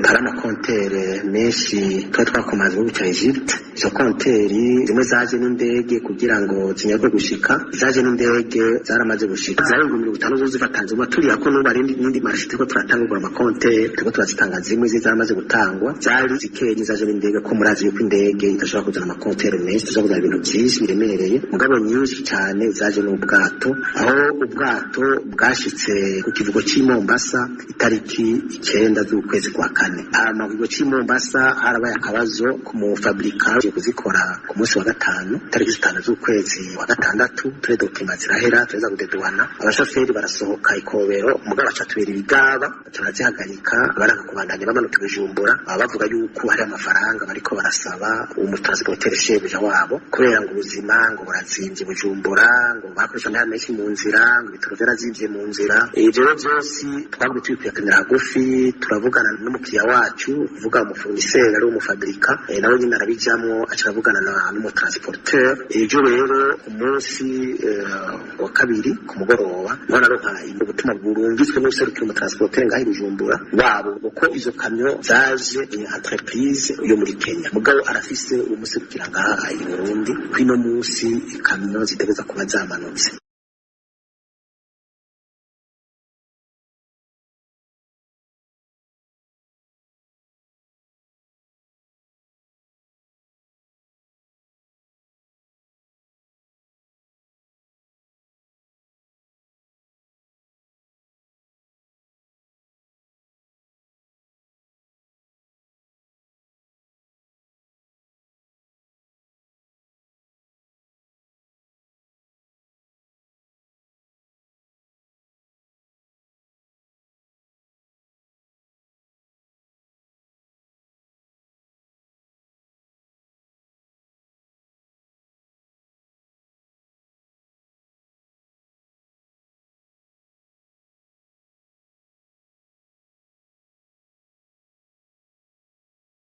Hari amakontere menshi tuba twakomanze mu gihugu ca Egypte. Izo konteri zimwe zaje n'indege kugira ngo zinyarwe gushika, zaje n'indege zaramaze gushika, zarenga 50 zo zifatanze. Ubu turiya ko n'ubu hari n'indi marché turiko turatangura amakonteri, turiko turazitanga, zimwe zaramaze gutangwa, zari zikenye zaje n'indege, ko murazi yuko indege idashobora kuzana amakonteri menshi, idashobora kuzana ibintu vyinshi biremereye, mugabo nyinshi cane zaje n'ubwato, aho ubwato bwashitse ku kivuko c'i Mombasa itariki 9 z'ukwezi kwa kane. Hama ku kivuko c'i Mombasa harabaye akabazo ku mufabrika ugiye kuzikora ku munsi wa gatanu, itariki 5 z'ukwezi wa gatandatu. Ture documents zirahera, tureza kudeduana, abashoferi barasohoka ikobero, mugabo baca tubera ibigaba, baca barazihagarika, baranga kubandanya bamanuka i Bujumbura. Baba bavuga yuko hari amafaranga bariko barasaba umutransporteur shebuja wabo, kubera ngo ubuzima ngo burazimvye Bujumbura, ngo bakoresha amahera menshi mu nzira, ngo ibitoro vyarazimvye mu nzira. Ivyo rero vyose twagumye tubikwirakana hagufi, turavugana n'umukiriya wacu, kuvuga umufournisseur ari umufabrika, nawe nyine arabijamwo, aca aravugana n'umutransporteur. Ejo rero umunsi wa kabiri ku mugoroba niho naronka ubutumwa burungitswe n'userukira umutransporteur ngaho i Bujumbura wabo, uko izo kamyo zaje entreprise yo muri Kenya, mugabo arafise umuserukira ngaha i Burundi, kwino munsi ikamyo zitegereza kuba zamanutse.